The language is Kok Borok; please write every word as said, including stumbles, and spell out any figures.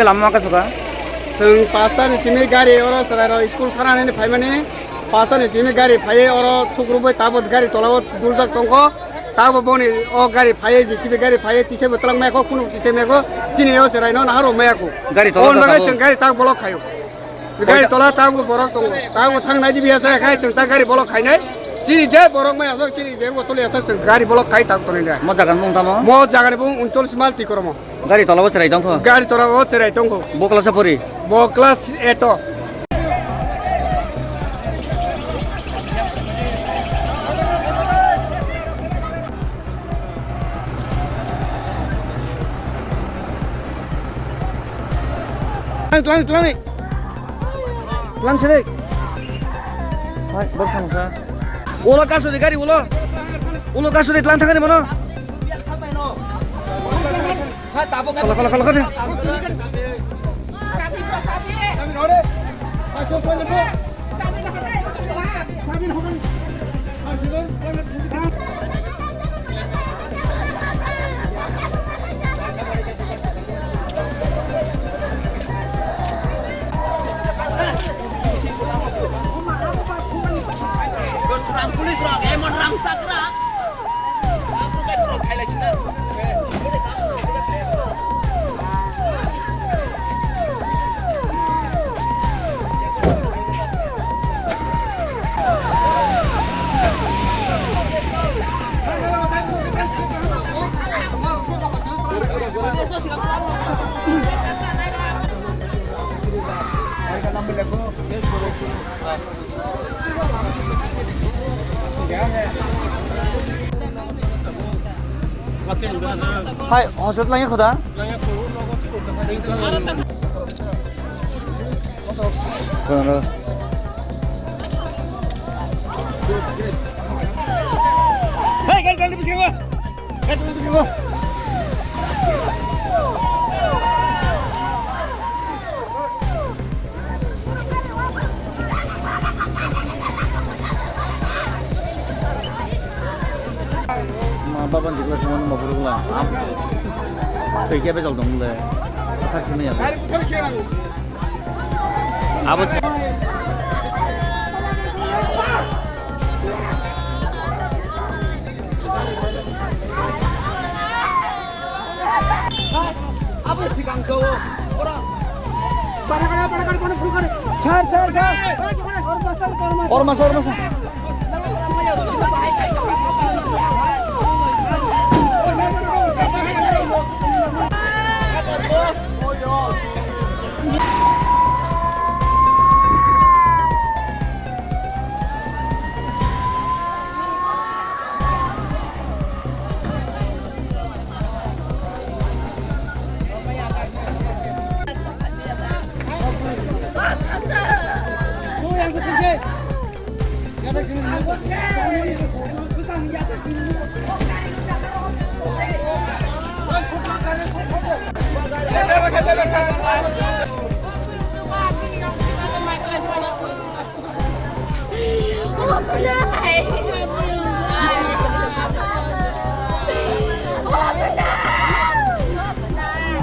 Lama ma kasoka? Chwng pasta ni simi gari oro chwrairok school thanani phaimani, pasta ni simi gari phaiwi oro sukrubui tabuk gari tolao duljak tongkho. Tabuk boni o gari phaiwi, J C B gari phaiwi, tisaibo twlangmaya kho, kunu tisaimayakho, chini o chwraino naharokmayakho. Gari tola. Oboni bagwi tabuk chwng gari tak block khaio. Gari tola tabuk borok tongo. Tabuk thang naidi biya sa khai chwng tak gari block khainai. Chini je borok maya sok, chini je bo toli asa chwng gari block khai tak tonwi nai. Mo jaga ni bung tamo? Mo jaga ni bung uncholish mal Tikoromo. Gari tola bo chwrai tongkho? Gari tola bo chwrai tongkho. Bo class o pori? Bo class eight o. Tlang, tlang, tlang. Tlang sini. Hai, bor khamkha. Ulo kasu di gari ulo. Ulo kasu di tlang thangani mano. Kala, kala, kala, kala. Rang pulis rok, emon rang chakra. Hai, hospital lagi khuda? Hey, gari, gari, bisingo. Gari, gari, bisingo. Ma baba ni jikla sima numa buruk la. Am. Thwi khe bejal dong le. Thak thumya. Abo se. Sir, sir, sir. Ormasa, ormasa.